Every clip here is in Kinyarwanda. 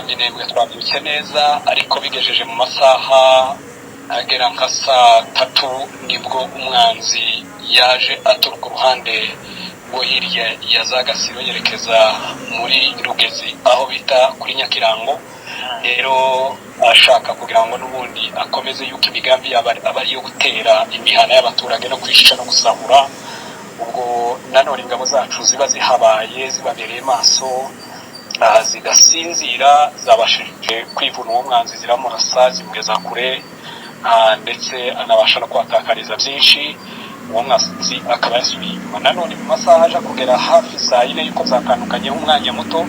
Minembwe twabyutse neza, ariko bigejeje mu masaha agera nka saa 3 nibwo umwanzi yaje aturuka uruhande rwo hirya ya za Gasiro yerekeza muri Rugezi, aho bita kuri Nyakirango. Rero ashaka kugira ngo n'ubundi akomeze yuko imigambi yaba aba ari iyo gutera imihana y'abaturage no kwicisha no gusahura. Ubwo nanone ingabo zacu ziba zihabaye, zibabereye maso, zidasinzira, zabashije kwivuna uwo mwanzi, ziramurasa, zimugeza kure, ndetse anabasha no kuhatakariza byinshi. Uwo mwanzi akaba yasubiye inyuma. Nanone mu masaha aja kugera hafi saa 4 yuko zatandukanyeho umwanya muto,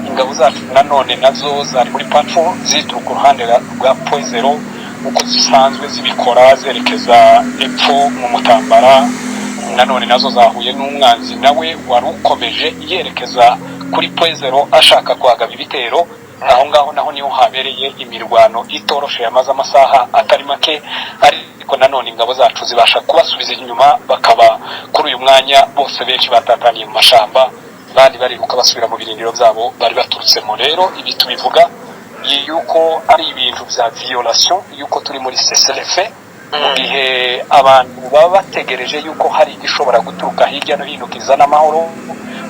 ingabo zacu nanone nazo zari muri patrol, zituruka uruhande rwa Point Zéro uko zisanzwe zibikora, zerekeza epfo mu Mutambara. Nanone nazo zahuye n'umwanzi nawe wari ukomeje yerekeza kuri Point Zéro ashaka kuhagaba ibitero. Aho ngaho naho niho habereye imirwano itoroshe yamaze amasaha atari make, ariko nanone ingabo zacu zibasha kubasubiza inyuma, bakaba kuri uyu mwanya bose benshi batataniye mu mashamba, abandi bariruka basubira mu birindiro byabo bari baturutsemo. Rero ibi tubivuga yuko ari ibintu bya violation yuko turi muri cessez-le-feu, mu gihe abantu baba bategereje yuko hari igishobora guturuka hirya no hino kizana amahoro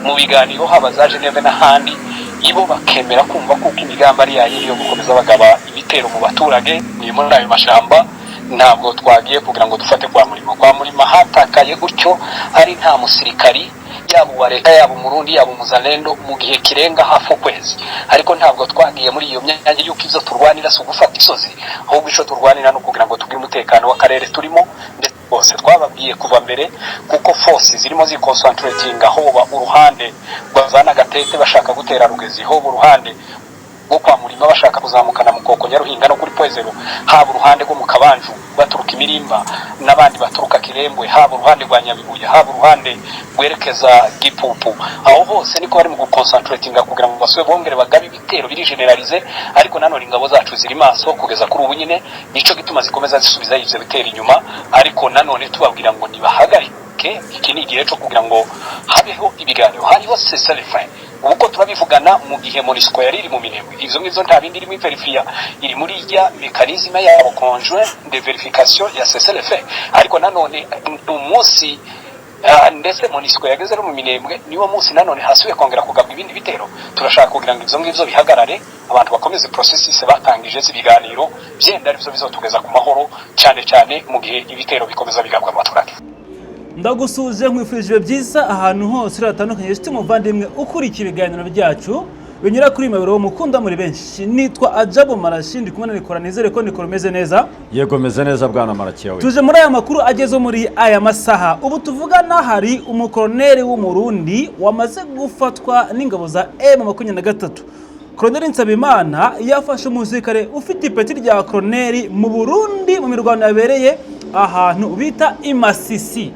mu biganiro, haba za Geneve n'ahandi, ibo bakemera kumva kuko imigambi ari yayindi yo gukomeza bagaba ibitero mu baturage ni muri ayo mashamba. Ntabwo twagiye kugira ngo dufate kwa Murima. Kwa Murima hatakaye gutyo ari nta musirikari, yaba uwa leta, yaba Umurundi, yaba Umuzalendo, mu gihe kirenga hafi ukwezi. Ariko ntabwo twagiye muri iyo myanya yuko ibyo turwanira si ugufata isozi, ahubwo icyo turwanira ni ukugira ngo tugire umutekano w'akarere turimo. Ndetse bose twababwiye kuva mbere, kuko force zirimo ziconcentratinga hoba uruhande rwa za Nagatete bashaka gutera Rugezi, hoba uruhande rwo kwa Murima bashaka kuzamukana Mukoko, Nyaruhinga no kuri Point Zéro, haba uruhande rwo mu Kabanju baturuka Imirimba n'abandi baturuka Kirembwe, haba uruhande rwa Nyabibuye, haba uruhande rwerekeza Gipupu, aho hose niko bari mu guconcentratinga kugira ngo basube bongere bagabe ibitero biri généralisé. Ariko nanone ingabo zacu ziri maso kugeza kuri ubu nyine, nico gituma zikomeza zisubiza ivyo bitero inyuma. Ariko nanone tubabwira ngo nibahagarike, iki ni igihe cyo kugira ngo habeho ibiganiro, hariho cessez-le-feu. Ubu ko turabivugana mu gihe MONUSCO yari iri mu Minembwe, ivyo ngivyo nta bindi irimo iverifiya, iri muri ya mécanisme yabo conjoint de vérification ya cessez-le-feu. Ariko nanone umunsi ndetse MONUSCO yageze no mu Minembwe, niwo munsi nanone hasubiye kongera kugabwa ibindi bitero. Turashaka kugira ngo ivyo ngivyo bihagarare, abantu bakomeze processus batangije z'ibiganiro, byenda arivyo bizotugeza ku mahoro, cyane cyane mu gihe ibitero bikomeza bigabwa mu baturage. Ndagusuje, nkwifurije ibihe byiza ahantu hose uri hatandukanye, inshuti muvandimwe ukurikiye ibiganiro byacu binyura kuri Mabiro mukunda muri benshi. Nitwa Ajabu Marashi, ndi kumwe na Nikora. Nizere ko Nikora umeze neza. Yego, meze neza, bwana Marakiya we. Tuje muri aya makuru ageze muri aya masaha. Ubu tuvugana hari umukoroneri w'Umurundi wamaze gufatwa n'ingabo za M23. Koroneri Nsabimana yafashe umusirikare ufite ipeti rya koroneri mu Burundi mu mirwano yabereye ahantu bita Imasisi.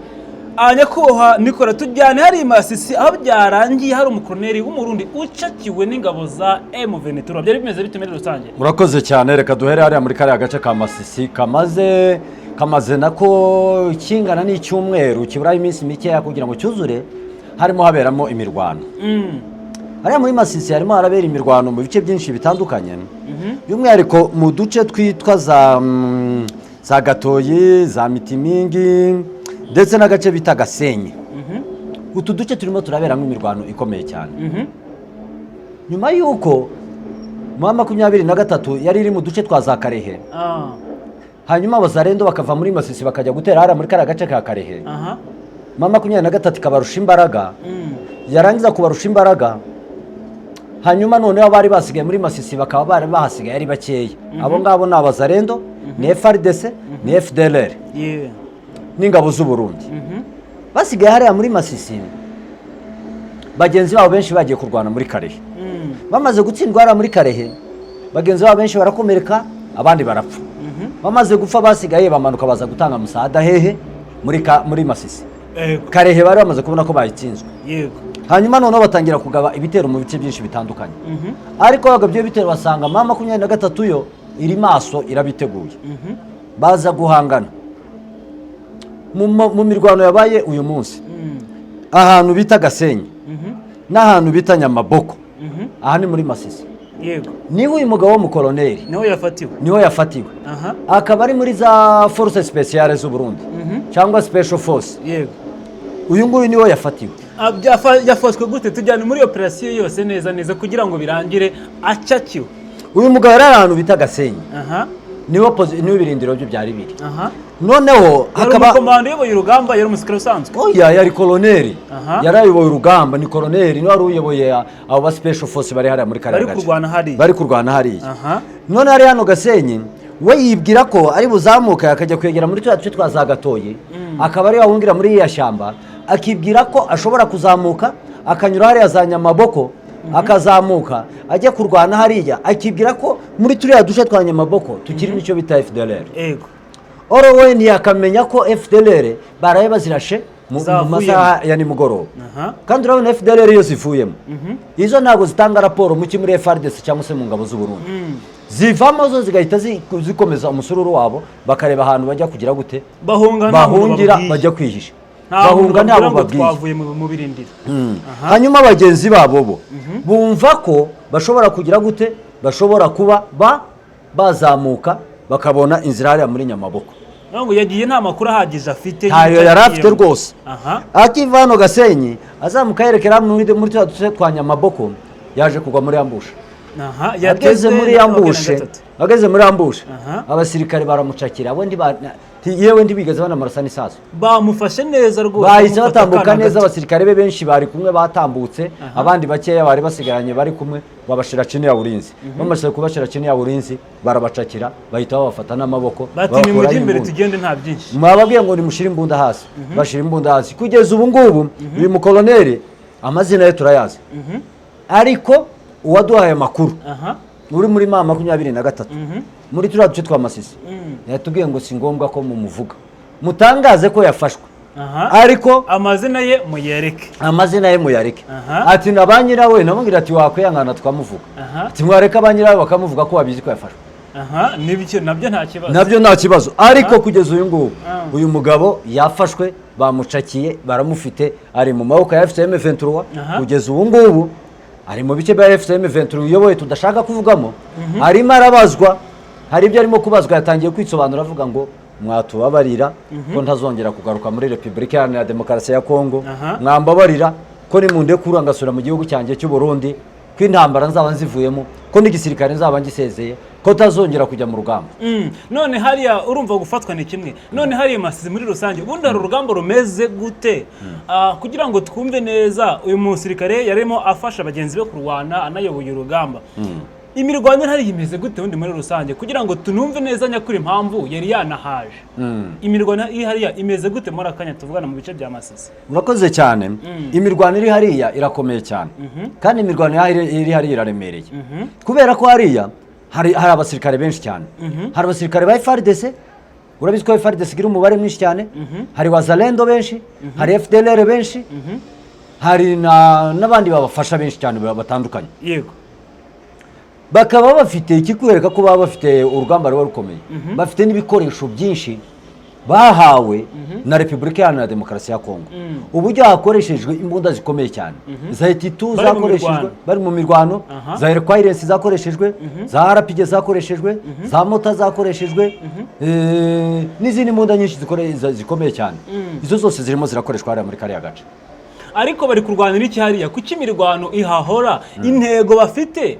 Aha nyakubahwa Nikora, tujyane hari Imasisi aho byarangiye hari umukoroneri w'Umurundi ucakiwe n'ingabo za M23. Byari bimeze bite muri rusange? Urakoze cyane. Reka duhere hariya muri kariya gace ka Masisi kamaze nako kingana n'icyumweru kiburaho iminsi mikeya kugira ngo cyuzure, harimo haberamo imirwano. Hariya muri Masisi harimo harabera imirwano mu bice byinshi bitandukanye, by'umwihariko mu duce twitwa za Gatoyi, za Mitimingi ndetse n'agace bita Gasenyi. Utu duce turimo turaberamo imirwano ikomeye cyane nyuma y'uko mu 23 yari iri mu duce twa za Karehe, hanyuma Abazarendo bakava muri Masisi bakajya gutera hariya muri kariya gace ka Karehe. M23 ikabarusha imbaraga. Yarangiza kubarusha imbaraga, hanyuma noneho abari basigaye muri Masisi bakaba bari bahasigaye ari bakeya. Abo ngabo ni Abazarendo, ni FARDC, ni FDLR n'ingabo z'u Burundi. Basigaye hariya muri Masisi, bagenzi babo benshi bagiye kurwana muri Karehe. Bamaze gutsindwa hariya muri Karehe, bagenzi babo benshi barakomereka, abandi barapfa. Bamaze gupfa, basigaye bamanuka baza gutanga musada hehe? Muri Masisi. Karehe bari bamaze kubona ko bayitsinzwe. Hanyuma noneho batangira kugaba ibitero mu bice byinshi bitandukanye. Ariko bagabye ibitero basanga M23 yo iri maso, irabiteguye. Baza guhangana mu mirwano yabaye uyu munsi ahantu bita Gasenyi n'ahantu bita Nyamaboko. Aha ni muri Masisi. Yego. Niba uyu mugabo w'umukoloneli Niho yafatiwe. Niho yafatiwe, akaba ari muri za force spéciale z'u Burundi cyangwa special force, uyu nguyu niho yafatiwe. Yafashwe gute? Tujyane muri operasiyo yose neza neza kugira ngo birangire acakiwe. Uyu mugabo yari ahantu bita Gasenyi, niho ibirindiro bye byari biri. Noneho Yari hakaba umukomando uyoboye urugamba? Yari umusirikare usanzwe? Oya, yari koloneli. Yari ayoboye urugamba, ni koloneli, niwe wari uyoboye abo ba special force bari hariya muri kariya Bari gace. kurwana hariya. Bari kurwana hariya. None hari hano Gasenyi, we yibwira ko ari buzamuke akajya kwegera muri turiya duce twa za Gatoyi, akaba ariyo ahungira muri iriya shyamba, akibwira ko ashobora kuzamuka akanyura hariya za Nyamaboko, akazamuka ajya kurwana hariya, akibwira ko muri turiya duce twa Nyamaboko tukirimo icyo bita FDLR. Or we ntiyakamenya ko FDLR baraye bazirashe mu Zavuyemo. masaha ya nimugoroba. Kandi urabona FDLR iyo zivuyemo, izo ntabwo zitanga raporo muki muri FARDC cyangwa se mu ngabo z'u Burundi. Zivamo zo zigahita zikomeza umusururu wabo, bakareba ahantu bajya kugira gute? Bahunga nta muntu Bahungira, babwiye. bajya kwihisha. Nta muntu Bahunga babwira ntabo ngo babwiye. twavuye mu birindiro. Hanyuma bagenzi babo bo bumva ko bashobora kugira gute? Bashobora kuba bazamuka bakabona inzira hariya muri Nyamaboko. Ngo yagiye nta makuru ahagije afite Ntayo y'icyo yari afite agiyemo. rwose. Akiva hano Gasenyi azamuka yerekera muri turiya duce twa Nyamaboko, yaje kugwa muri ambush. Ageze Yatezwe muri na ambush, 23. ageze muri ambush, abasirikare baramucakira. Abo yewe ntibigeze banamurasa n'isasu. Bamufashe neza rwose, Bahise bamufata batambuka akana neza. gato. Abasirikare be benshi bari kumwe batambutse, abandi bakeya bari basigaranye bari kumwe babashira chini ya ulinzi. Bamaze kubashira chini ya ulinzi, barabacakira, bahita babafata n'amaboko, Bati babakuraho nimujye imbere, imbunda. tugende, nta byinshi. Mwababwiye ngo nimushyire imbunda hasi, bashyira imbunda hasi. Kugeza ubu ngubu uyu mukoloneli amazina ye turayazi, ariko uwaduhaye amakuru uri muri M23 muri turiya duce twa Masisi yatubwiye ngo si ngombwa ko mumuvuga, mutangaze ko yafashwe, ariko Amazina ye muyereke. Amazina ye muyareke. Ati na ba nyirawe namubwira ati wakwihangana tukamuvuga. Ati mwareka ba nyirawe bakamuvuga ko babizi ko yafashwe. Nibyo, nabyo nta kibazo. Nabyo nta kibazo, ariko kugeza uyu ngubu uyu mugabo yafashwe, bamucakiye, baramufite, ari mu maboko ya AFC M23. Kugeza ubu ngubu ari mu bice bya AFC M23 uyoboye tudashaka kuvugamo, arimo arabazwa, hari ibyo arimo kubazwa. Yatangiye kwisobanura avuga ngo mwatubabarira ko ntazongera kugaruka muri Repubulika Iharanira Demokarasi ya Kongo, mwambabarira ko nimundekura ngasubira mu gihugu cyanjye cy'u Burundi, ko intambara nzaba nzivuyemo, ko n'igisirikare nzaba ngisezeye, ko ntazongera kujya mu rugamba. None hariya urumva gufatwa ni kimwe, none hariya Masizi muri rusange ubundi hari urugamba rumeze gute? Kugira ngo twumve neza, uyu musirikare yarimo afasha bagenzi be kurwana, anayoboye urugamba. Imirwano hariya imeze gute ubundi muri rusange, kugira ngo tunumve neza nyakuri impamvu yari yanahaje? Imirwano iri hariya imeze gute muri akanya tuvugana mu bice bya Masisi? Urakoze cyane. Imirwano iri hariya irakomeye cyane, kandi imirwano iri hariya iraremereye, kubera ko hariya hari abasirikare benshi cyane. Hari abasirikare ba FARDC, urabizi ko FARDC igira umubare mwinshi cyane, hari wazalendo benshi, hari FDLR benshi, hari n'abandi babafasha benshi cyane batandukanye. Bakaba bafite ikikwereka ko baba bafite urugamba ruba rukomeye, bafite n'ibikoresho byinshi bahawe na Repubulika Iharanira Demokarasi ya Kongo, uburyo hakoreshejwe imbunda zikomeye cyane za etitu Bari mu zakoreshejwe mirwano. Bari mu mirwano. Za Hercules zakoreshejwe, za RPG zakoreshejwe, za mortar zakoreshejwe, n'izindi mbunda nyinshi zikomeye cyane. Izo zose zirimo zirakoreshwa hariya muri kariya gace. Ariko bari kurwanira iki hariya? Kuki imirwano ihahora? Intego bafite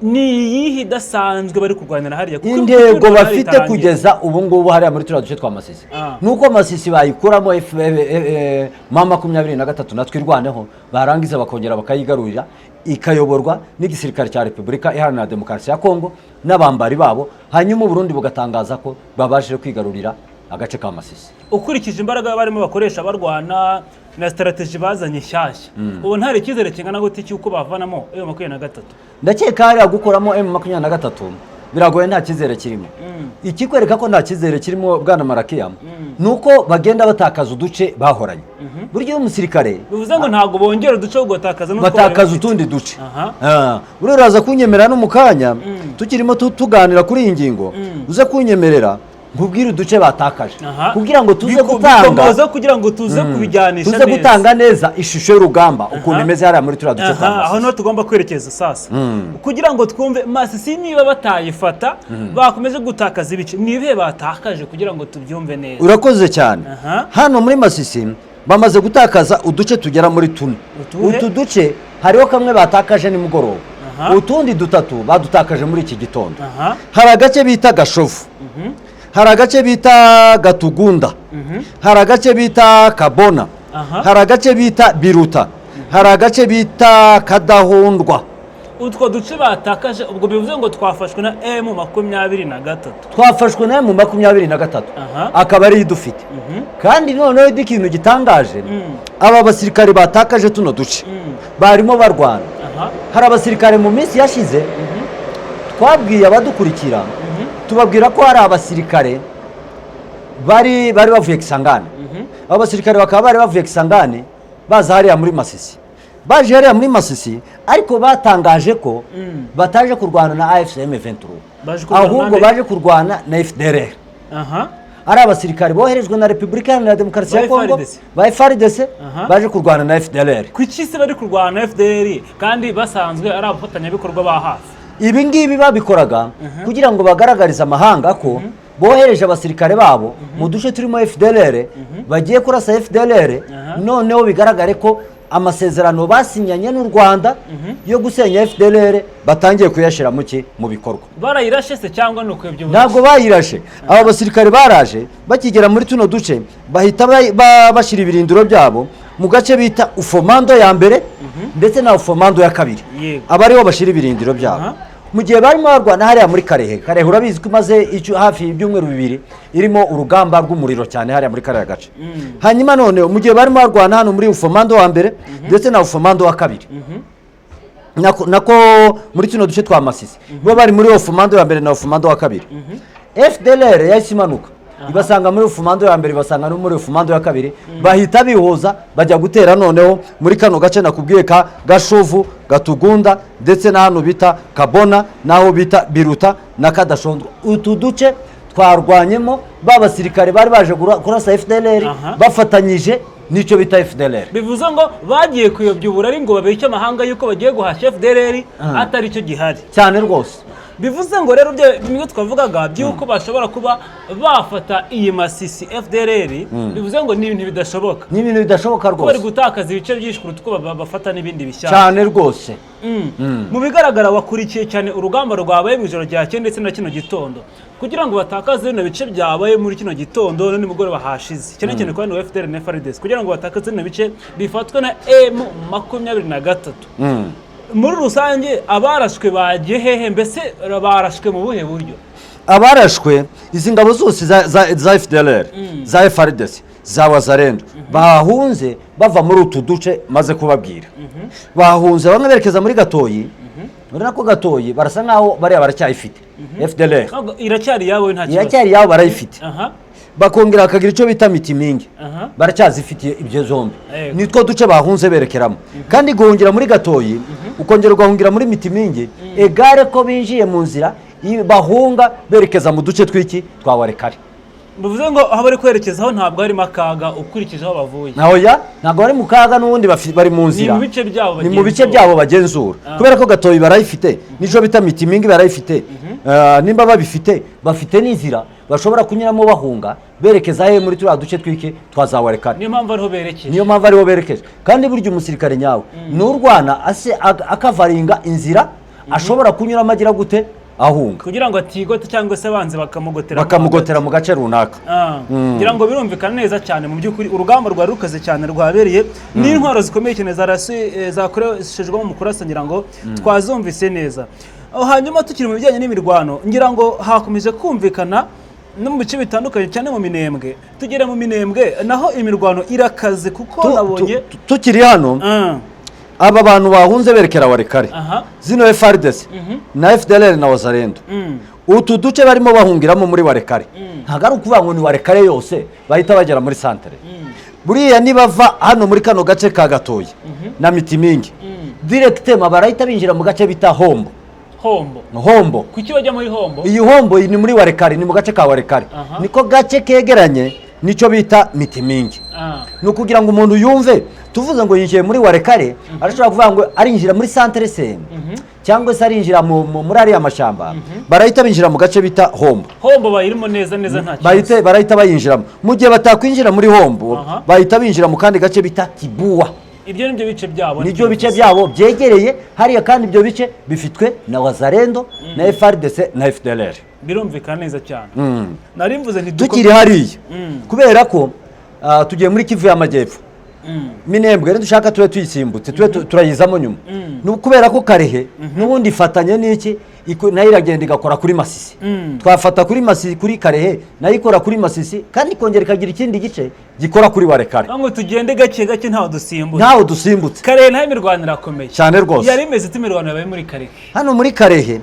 ni iyihe idasanzwe bari kurwanira hariya? Kuko Intego imirwano bafite itarangiye. kugeza ubu ngubu hariya muri turiya duce twa Masisi nuko Masisi bayikuramo M23 natwe irwaneho, barangiza bakongera bakayigarurira, ikayoborwa n'igisirikare cya Repubulika Iharanira Demokarasi ya Kongo n'abambari babo, hanyuma Uburundi bugatangaza ko babashije kwigarurira agace ka Masisi. Ukurikije imbaraga barimo bakoresha barwana na strategy bazanye nshyashya, ubu ntari icyizere kingana gute cy'uko bavanamo M23? Ndakeka hariya gukuramo M23 biragoye, nta cyizere kirimo. Ikikwereka ko nta cyizere kirimo, bwana Marakiya, ni uko bagenda batakaza uduce bahoranye. Burya iyo umusirikare Bivuze ngo ntabwo bongera uduce, ahubwo batakaza n'utwo bari batakaza bafite. utundi duce. Buriya uraza kunyemerera no mu kanya tukirimo tuganira kuri iyi ngingo, uze kunyemerera. Nkubwire uduce batakaje kugira ngo tuze gutanga bikomoza kugira ngo tuze kubijyanisha tuze neza. Gutanga neza ishusho y'urugamba ukuntu imeze hariya muri turiya duce twa Aha, aho Masisi. niho tugomba kwerekeza sasa kugira ngo twumve Masisi niba batayifata bakomeje gutakaza ibice. Ni ibihe batakaje kugira ngo tubyumve neza? Urakoze cyane. Hano muri Masisi bamaze gutakaza uduce tugera muri tune. Utuhe? Utu duce hariho kamwe batakaje nimugoroba, utundi dutatu badutakaje muri iki gitondo. Hari agace bita Gashovu, hari agace bita Gatugunda, hari agace bita Kabona, hari agace bita Biruta, hari agace bita Kadahundwa. Utwo duce batakaje ubwo bivuze ngo twafashwe na M23. Twafashwe nayo mu 23, akaba ariyo idufite. Kandi noneho ikintu gitangaje, aba basirikare batakaje tuno duce barimo barwana. Hari abasirikare mu minsi yashize twabwiye abadukurikira, tubabwira ko hari abasirikare bari bavuye Kisangani. Abo basirikare bakaba bari bavuye Kisangani baza hariya muri Masisi. Baje hariya muri Masisi ariko batangaje ko bataje kurwana na AFC M23, Baje kurwana ahubwo nande? baje kurwana na FDLR. Ari abasirikare boherejwe na Repubulika Iharanira Demokarasi ya Ba Kongo FARDC. ba FARDC, baje kurwana na FDLR. Kuki se bari kurwana na FDLR kandi basanzwe ari abafatanyabikorwa ba hafi? Ibi ngibi babikoraga kugira ngo bagaragarize amahanga ko bohereje abasirikare babo mu duce turimo FDLR, bagiye kurasa FDLR, noneho bigaragare ko amasezerano basinyanye n'u Rwanda yo gusenya FDLR batangiye kuyashyira mu ki mu bikorwa. Barayirashe se cyangwa ni ukuyobya uburyo? Ntabwo bayirashe. Aba basirikare baraje, bakigera muri tuno duce bahita bashyira ibirindiro byabo mu gace bita Ufomando ya mbere ndetse na Ufomando ya kabiri, aba ariho bashyira ibirindiro byabo. Mu gihe barimo barwana hariya muri Karehe, Karehe urabizi ko imaze hafi ibyumweru 2 irimo urugamba rw'umuriro cyane hariya muri kariya gace. Hanyuma noneho mu gihe barimo barwana hano muri Ufomando wa mbere ndetse na Ufomando wa kabiri, nako muri tuno duce twa Masisi bo bari muri Ufomando ya mbere na Ufomando wa kabiri, FDLR yahise imanuka ibasanga muri Ufomando ya mbere, ibasanga no muri Ufomando ya kabiri, bahita bihuza bajya gutera noneho muri kano gace nakubwiye ka Gashovu, Gatugunda ndetse na hano bita Kabona n'aho bita Biruta na Kadashondwa. Utu duce twarwanyemo ba basirikare bari baje kurasa FDLR bafatanyije n'icyo bita FDLR. Bivuze ngo bagiye kuyobya uburari ngo babeshye amahanga yuko bagiye guhashya FDLR atari cyo gihari. Cyane rwose. Bivuze ngo rero byo bimwe twavugaga by'uko bashobora kuba bafata iyi Masisi FDLR, bivuze ngo ni ibintu bidashoboka. Ni ibintu bidashoboka Kuko bari rwose. gutakaza ibice byinshi kuruta uko bafata n'ibindi bishyashya. Cyane rwose. Mu bigaragara wakurikiye cyane urugamba rwabaye mu ijoro ryakeye ndetse na kino gitondo. Kugira ngo batakaze bino bice byabaye muri kino gitondo no nimugoroba hashize, cyane cyane ku bandi FDLR na FARDC, kugira ngo batakaze bino bice bifatwe na M23, muri rusange abarashwe bagiye hehe? Mbese barashwe mu buhe buryo? Abarashwe, izi ngabo zose za FDLR, za FARDC, za Wazalendo bahunze bava muri utu duce maze kubabwira, bahunze bamwe berekeza muri Gatoyi. Urabona ko Gatoyi barasa nkaho bariya baracyayifite FDLR. Ntabwo iracyari iyabo, nta kibazo. Iracyari iyabo, barayifite. Bakongera bakagira icyo bita Mitimingi, baracyazifitiye ibyo zombi. Nitwo duce bahunze berekeramo. Kandi guhungira muri Gatoyi ukongera ugahungira muri Mitimingi, egare ko binjiye mu nzira bahunga berekeza mu duce tw'iki twa Walikale. Bivuze ngo aho bari kwerekezaho ntabwo harimo akaga ukurikije aho bavuye. Naho ya ntabwo bari mu kaga n'ubundi bari mu nzira. Ni mu bice byabo Ni mu bice bagenzura. byabo bagenzura, kubera ko Gatoyi barayifite n'icyo bita Mitimingi barayifite. Nimba babifite, bafite n'inzira bashobora kunyuramo bahunga berekeza he? Muri turiya duce tw'iki twa za Walikale. Niyo mpamvu ariho berekeje. Niyo mpamvu ariho berekeje. Kandi burya umusirikare nyawe ni urwana ase akavaringa inzira ashobora kunyuramo agira gute? Ahunga. Kugira ngo atigote cyangwa se abanzi bakamugotera. Bakamugotera mu gace runaka. Ngira ngo birumvikana neza cyane. Mu by'ukuri urugamba rwari rukaze cyane rwabereye n'intwaro zikomeye cyane zakoreshejwe mu kurasa, ngira ngo twazumvise neza. Aho hanyuma tukiri mu bijyanye n'imirwano, ngira ngo hakomeje kumvikana no mu bice bitandukanye cyane mu Minembwe. Tugere mu Minembwe naho imirwano irakaze kuko nabonye Tukiri hano, aba bantu bahunze berekera Walikale, zino FARDC na FDLR na Wazalendo, utu duce barimo bahungiramo muri Walikale, ntabwo ari ukuvuga ngo ni Walikale yose bahita bagera muri santere. Buriya nibava hano muri kano gace ka Gatoyi na Mitimingi, directement barahita binjira mu gace bita Hombo. Hombo. Hombo. Kuki bajya muri Hombo? Iyi Hombo ni muri Walikale, ni mu gace ka Walikale. Niko gace kegeranye nicyo bita Mitimingi. Ni ukugira ngo umuntu yumve, tuvuze ngo yinjiye muri Walikale, arashobora kuvuga ngo arinjira muri santere se, cyangwa se arinjira muri ariya mashyamba. Barahita binjira mu gace bita Hombo. Hombo bayirimo neza neza, nta kibazo. Barahita bayinjiramo. Mu gihe batakwinjira muri Hombo, bahita binjira mu kandi gace bita Kibuwa. Ibyo nibyo bice byabo. Nibyo bice byabo byegereye hariya, kandi ibyo bice bifitwe na Wazalendo na FARDC na FDLR. Birumvikana neza cyane. Nari mvuze nti Tukiri hariya, kubera ko tugiye muri Kivu y'Amajyepfo, Minembwe dushaka tube tuyisimbutse, tube turayizamo nyuma. Ni ukubera ko Kalehe n'ubundi ifatanye n'iki, nayo iragenda igakora kuri Masisi. Twafata kuri Masisi, kuri Kalehe nayo ikora kuri Masisi, kandi ikongera ikagira ikindi gice gikora kuri Walikale. Ngo tugende gake gake, ntaho dusimbutse. Ntaho dusimbutse. Kalehe naho imirwano irakomeye. Cyane rwose. Yari imeze ite imirwano yabaye muri Kalehe? Hano muri Kalehe,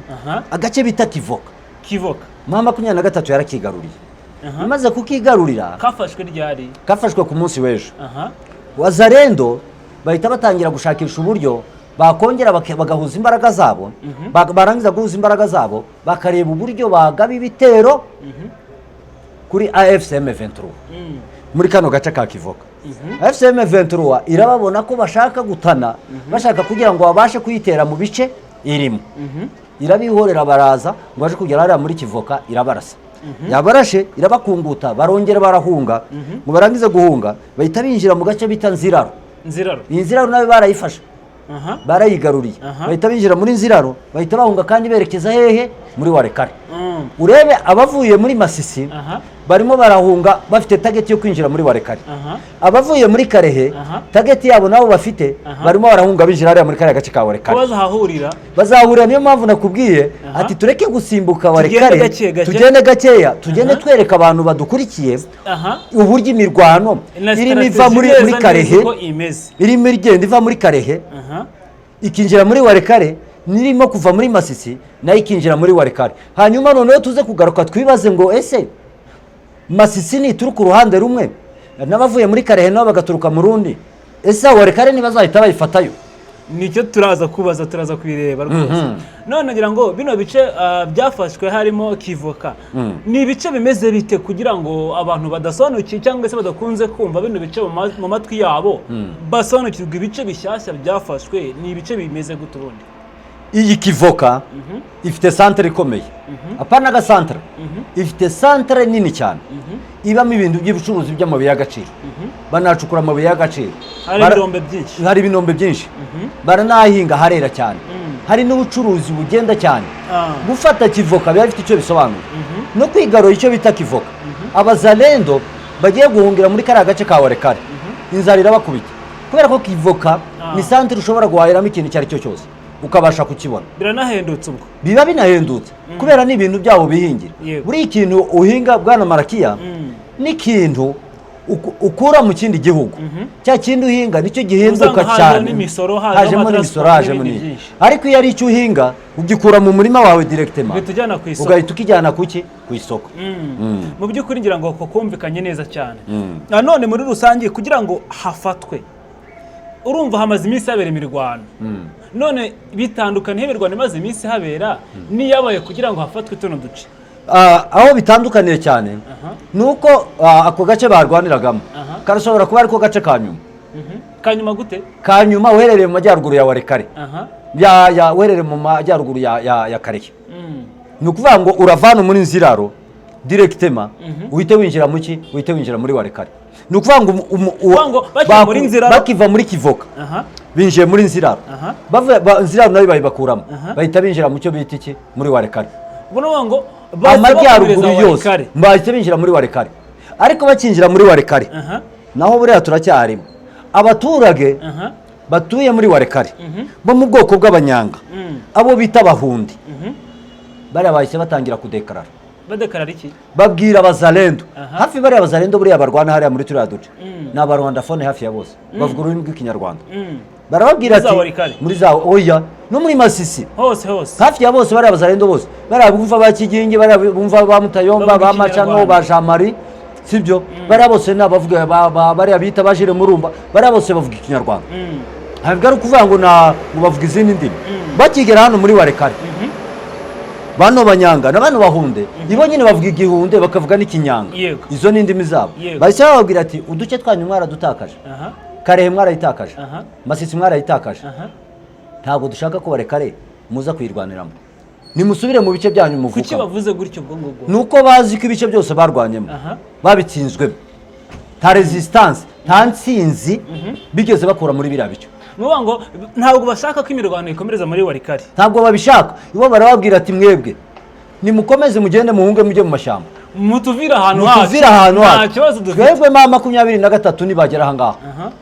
agace bita Kivoka, Kivoka. M23 yarakigaruriye. Imaze kukigarurira, Kafashwe ryari? Kafashwe ku munsi w'ejo. Wazalendo bahita batangira gushakisha uburyo bakongera bagahuza imbaraga zabo. Barangiza guhuza imbaraga zabo, bakareba uburyo bagaba ibitero kuri AFC M23 muri kano gace ka Kivoka. AFC M23 irababona ko bashaka gutana, bashaka kugira ngo babashe kuyitera mu bice irimo. Irabihorera, baraza ngo baje kugera hariya muri Kivoka, irabarasa. Yabarashe irabakunguta, barongera barahunga. Ngo barangize guhunga, bahita binjira mu gace bita Nziraro. Nziraro. Iyi Nziraro nayo barayifashe, barayigaruriye. Bahita binjira muri Nziraro, bahita bahunga kandi berekeza hehe? Muri Walikale. Urebe abavuye muri Masisi barimo barahunga bafite target yo kwinjira muri Walikale. Abavuye muri Kalehe, target yabo nabo bafite, barimo barahunga binjira hariya muri kariya gace ka Ko Walikale. Bazahahurira. Bazahurira. Niyo mpamvu nakubwiye ati tureke gusimbuka Walikale, gake gake. tugende gakeya, tugende twereka abantu badukurikiye uburyo imirwano Na irimo iva strategy muri neza muri neza Kalehe, uko imeze. irimo igenda iva muri Kalehe ikinjira muri Walikale, nirimo kuva muri Masisi nayo ikinjira muri Walikale. Hanyuma noneho tuze kugaruka twibaze ngo ese Masisi nituruka uruhande rumwe, n'abavuye muri Kalehe nabo bagaturuka mu rundi, ese Walikale ntibazahita bayifatayo? Nicyo turaza kubaza, turaza kubireba rwose. None ngira ngo bino bice byafashwe harimo Kivoka, ni ibice bimeze bite, kugira ngo abantu badasobanukiwe cyangwa se badakunze kumva bino bice mu matwi yabo basobanukirwe ibice bishyashya byafashwe? Ni ibice bimeze gute ubundi? Iyi Kivoka ifite santere ikomeye, apana agasantere, ifite santere nini cyane ibamo ibintu by'ubucuruzi by'amabuye y'agaciro. Banacukura amabuye y'agaciro. Hari ibirombe byinshi. Hari ibinombe byinshi, baranahinga, harera cyane, hari n'ubucuruzi bugenda cyane. Gufata Kivoka biba bifite icyo bisobanura, no kwigarura icyo bita Kivoka. Abazalendo bagiye guhungira muri kariya gace ka Walikale, inzara irabakubita, kubera ko Kivoka ni santere ushobora guhahiramo ikintu icyo ari cyo cyose, ukabasha kukibona. Biranahendutse ubwo. Biba binahendutse kubera n'ibintu byabo bihingira. Buriya ikintu uhinga, bwana Marakiya, n'ikintu ukura mu kindi gihugu, cya kindi uhinga nicyo gihinduka Usanga hajemo cyane. n'imisoro, hajemo Hajemo transport n'imisoro, hajemo n'ibindi n'iki. byinshi. Ariko iyo ari icyo uhinga, ugikura mu murima wawe directement, Uhita ujyana ku isoko. ugahita ukijyana kuki? Ku isoko. Mu by'ukuri ngira ngo ko kumvikanye neza cyane. Nanone muri rusange, kugira ngo hafatwe, urumva hamaze iminsi habera imirwano. None bitandukanye imirwano imaze iminsi habera n'iyabaye kugira ngo hafatwe tuno duce? Aho bitandukaniye cyane ni uko ako gace barwaniragamo karashobora kuba ariko gace ka nyuma. Kanyuma gute? Ka nyuma uherereye mu majyaruguru ya Walikale, ya uherereye mu majyaruguru ya Kalehe. Ni ukuvuga ngo uravana muri Nziraro directement, uhite winjira mu ki? Uhite winjira muri Walikale. Ni ukuvuga ngo Ukuvuga ngo bakiva muri Nziraro- bakiva muri Kivoka, binjiye muri Nziraro. Bavuye Nziraro nayo bayibakuramo, bahita binjira mu cyo bita iki? Muri Walikale. Ubwo ni ukuvuga ngo bahise Amajyaruguru bakomereza yose Walikale. bahise binjira muri Walikale. Ariko bakinjira muri Walikale, naho buriya turacyarimo abaturage batuye muri Walikale bo mu bwoko bw'Abanyanga, abo bita Abahundi. Bariya bahise batangira kudekarara. Badekarara iki? Babwira Abazalendo. Hafi bariya Abazalendo buriya barwana hariya muri turiya duce ni Abarwandafone hafi ya bose, bavuga ururimi rw'Ikinyarwanda. Barababwira Muri za ati Walikale? Muri za, oya, no muri Masisi. Hose hose. Hafi ya bose, bariya Abazalendo bose, bariya bumva ba Kigingi, bariya bumva ba Mutayomba, Bavuga ba Macano, Ikinyarwanda. ba Jean Marie, sibyo? Bariya bose ni abavuga bariya bita ba Jules Murumba, bariya bose bavuga Ikinyarwanda. Ntabwo ari ukuvuga ngo na ngo bavuga izindi ndimi. Bakigera hano muri Walikale, Bano Banyanga na bano Bahunde, ibo nyine bavuga Igihunde, bakavuga n'Ikinyanga. Izo ni indimi zabo. Bahise bababwira ati: "Uduce twanyu mwaradutakaje, Karehe mwarayitakaje, Masisi mwarayitakaje, ntabwo dushaka ko Walikale muza kuyirwaniramo, nimusubire mu bice byanyu Kuki muvukamo." bavuze gutyo ubwo ngubwo? Ni uko bazi ko ibice byose barwanyemo babitsinzwemo, nta resistance, nta ntsinzi bigeze bakura muri biriya bice. Ni ukuvuga ngo ntabwo bashaka ko imirwano ikomereza muri Walikale. Ntabwo babishaka. Ibo barababwira ati: "Mwebwe nimukomeze mugende, muhunge, mujye mu mashyamba, mutuvire ahantu hacu, mutuvire ahantu nta hacu, kibazo dufite." Twebwe M23 nibagera aha ngaha,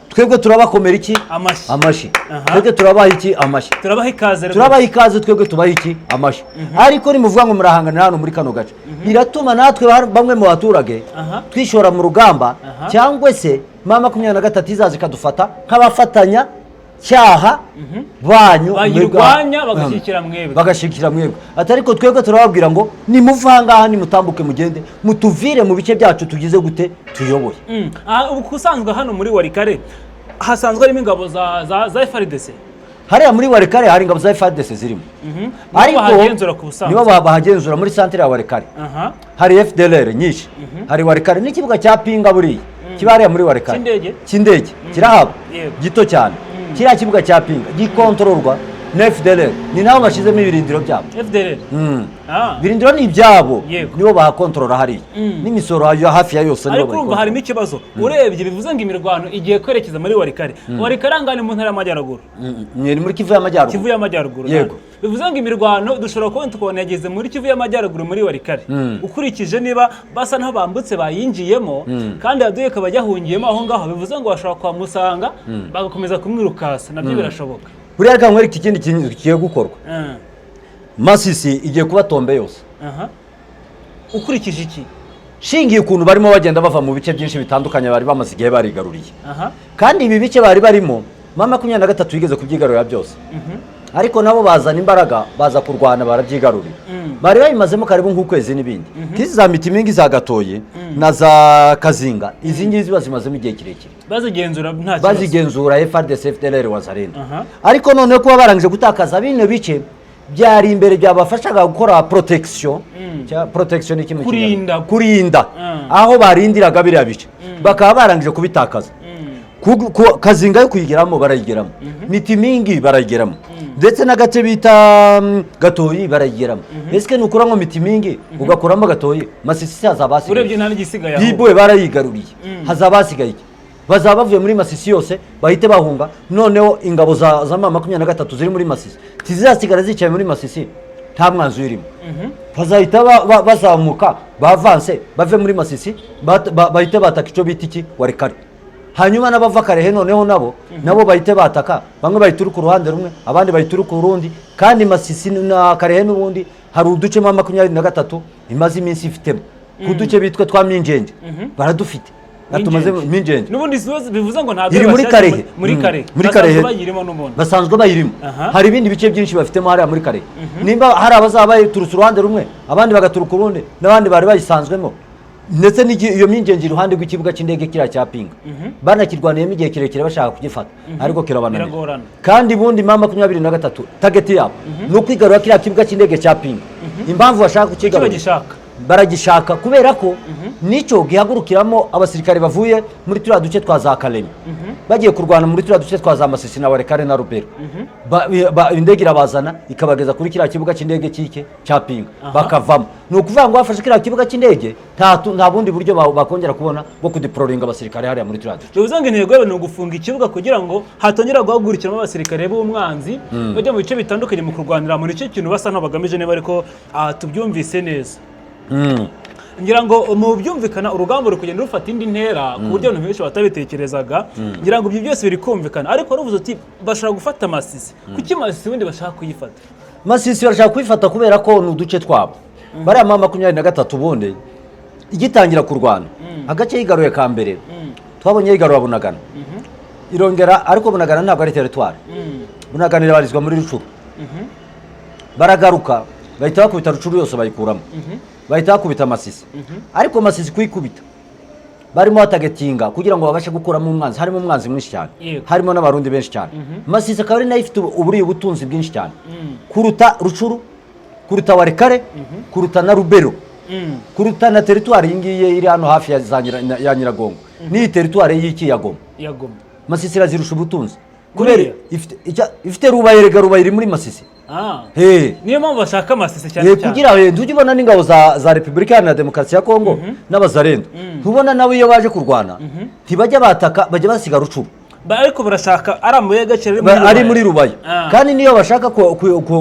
twebwe turabakomera iki? Amashyi. Amashyi. Twebwe turabaha iki? Amashyi. Turabaha ikaze rwose. Turabaha ikaze, twebwe tubaha iki? Amashyi. Ariko nimuvuga ngo murahanganira hano muri kano gace, biratuma natwe bamwe mu baturage twishora mu rugamba, cyangwa se M23 izaza ikadufata nk'abafatanya cyaha banyu." Bayirwanya, bagashyigikira mwebwe. Bagashyigikira mwebwe. Ati: "Ariko twebwe turababwira ngo nimuve aha ngaha, nimutambuke mugende, mutuvire mu bice byacu tugize gute, tuyoboye." Aha, ubu usanzwe hano muri Walikale hasanzwe harimo ingabo za FARDC. Hariya muri Walikale hari ingabo za FARDC zirimo. Nibo bahagenzura ku busanzwe. Nibo bahagenzura muri santere ya Walikale. Hari FDLR nyinshi, hari Walikale n'ikibuga cya Pinga buriya kiba hariya muri Walikale. Cy'indege? Cy'indege kirahaba, gito cyane. Kiriya kibuga cya Pinga gikontororwa na FDLR, ni nabo bashyizemo ibirindiro byabo. FDLR. Ibirindiro ni ibyabo. Nibo bahakontorora hariya, n'imisoro ya hafi ya yose nibo Ariko urumva bayikontorora. harimo ikibazo urebye, bivuze ngo imirwano igiye kwerekeza muri Walikale. Walikale ahangaha ni mu Ntara y'Amajyaruguru. Ni muri Kivu y'Amajyaruguru. Kivu y'Amajyaruguru. Yego. Bivuze ngo imirwano dushobora kubona tukabona yageze muri Kivu y'Amajyaruguru, muri Walikale, ukurikije niba basa naho bambutse bayinjiyemo, kandi aduye akaba yahungiyemo aho ngaho, bivuze ngo bashobora kuhamusanga bagakomeza kumwirukasa, nabyo birashoboka. Buriya reka nkwereke ikindi kintu kigiye gukorwa. Masisi igiye kuba tombe yose. Ukurikije iki? Shingiye ukuntu barimo bagenda bava mu bice byinshi bitandukanye bari bamaze igihe barigaruriye, kandi ibi bice bari barimo, M23 yigeze kubyigarurira byose, ariko nabo bazana imbaraga, baza kurwana, barabyigarurira. Bari babimazemo karibu nk'ukwezi n'ibindi. Nk'izi za Mitimingi, za Gatoyi na za Kazinga, izi ngizi bazimazemo igihe kirekire. Bazigenzura nta kibazo. Bazigenzura FARDC, FDLR, Wazalendo. Ariko noneho kuba barangije gutakaza bino bice byari imbere byabafashaga gukora protection, protection ni iki mu Kurinda. Kinyarwanda? Kurinda. Aho barindiraga biriya bice bakaba barangije kubitakaza. Kazinga yo kuyigeramo barayigeramo, Mitimingi barayigeramo, ndetse n'agace bita Gatoyi barayigeramo. Ese nukuramo Mitimingi ugakuramo Gatoyi, Masisi hazaba hasigaye? Urebye nta n'igisigaye aho. Biboye barayigaruriye, hazaba hasigaye iki? Bazaba bavuye muri Masisi yose bahite bahunga. Noneho ingabo za M23 ziri muri Masisi tizizasigara zicaye muri Masisi nta mwanzi uyirimo. Bazahita bazamuka bavanse, bave muri Masisi, bahite bataka icyo bita iki, Walikale. Hanyuma n'abava Karehe noneho nabo bahite bataka, bamwe bahituruka uruhande rumwe, abandi bahituruka urundi. Kandi Masisi na Karehe n'ubundi hari uduce M23 imaze iminsi ifitemo, ku duce bitwa twa Minjenje baradufite. Atumaze Minjenje. N'ubundi bivuze ngo ntabwo Iri muri bashyashya. Karehe. Muri Karehe. Muri Basanzwe Karehe. bayirimo n'ubundi. Basanzwe bayirimo. Hari ibindi bice byinshi bafitemo hariya muri Karehe. Nimba hari abazaba bayiturutse uruhande rumwe, abandi bagaturuka urundi, n'abandi bari bayisanzwemo, ndetse iyo Minjenje iruhande rw'ikibuga cy'indege kiriya cya Pinga, banakirwaniyemo igihe kirekire bashaka kugifata, ariko kirabananira. Biragorana. Kandi ubundi M23 target yabo ni ukwigarura kiriya kibuga cy'indege cya Pinga. Impamvu bashaka Kuki kukigarura? bagishaka? Baragishaka kubera ko nicyo gihagurukiramo abasirikare bavuye muri turiya duce twa za Kalemi bagiye kurwana muri turiya duce twa za Masisi na Walikale na Rubero. Indege irabazana ikabageza kuri kiriya kibuga cy'indege cy'ike cya Pinga, bakavamo. Ni ukuvuga ngo bafashe kiriya kibuga cy'indege, nta bundi buryo bakongera kubona bwo kudeployinga abasirikare hariya muri turiya duce. Bivuze ngo intego yabo ni ugufunga ikibuga kugira ngo hatongera guhagurukiramo abasirikare b'umwanzi bajya mu bice bitandukanye mu kurwanira muri icyo kintu basa nkaho bagamije, niba ariko tubyumvise neza. Ngira ngo mu byumvikana urugamba ruri kugenda rufata indi ntera ku buryo abantu benshi batabitekerezaga. Ngira ngo ibyo byose biri kumvikana, ariko wari uti bashobora gufata Masisi. Kuki Masisi ubundi bashaka kuyifata? Masisi barashaka kuyifata kubera ko ni uduce twabo. Bariya M23 ubundi igitangira kurwana, agace yigaruye ka mbere twabonye yigarura Bunagana, irongera, ariko Bunagana ntabwo ari territoire, Bunagana irabarizwa muri Rutshuru. Baragaruka bahita bakubita Rutshuru yose bayikuramo, bahita bakubita Masisi. Ariko Masisi kuyikubita barimo batargetinga kugira ngo babashe gukuramo umwanzi. Harimo umwanzi mwinshi cyane, harimo n'Abarundi benshi cyane. Masisi akaba ari nayo ifite uburiye ubutunzi bwinshi cyane kuruta Rutshuru. Kuruta Walikale, kuruta na Rubero, kuruta na territoire iyi ngiyi iri hano hafi ya Nyiragongo, n'iyi territoire y'iki ya Goma. Ya Goma. Masisi irazirusha ubutunzi kubera Buriya? ifite Rubaya. Erega Rubaya iri muri Masisi. Hey. Niyo mpamvu bashaka Masisi cyane cyane. Kugira ngo ntujye ubona n'ingabo za Repubulika Iharanira Demokarasi ya Kongo n'Abazarendo, ntubona nawe iyo baje kurwana ntibajya bataka, bajya basiga Rutshuru. Ariko barashaka ari amabuye y'agaciro ari muri ari Rubaya. muri Rubaya. Kandi niyo bashaka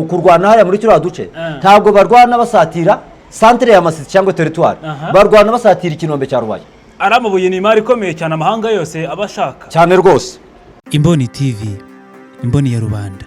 kurwana hariya muri turiya duce, ntabwo barwana basatira centre ya Masisi cyangwa territoire, barwana basatira ikinombe cya Rubaya. Ari amabuye ni imari ikomeye cyane amahanga yose aba ashaka. Cyane rwose. Imboni TV, imboni ya rubanda.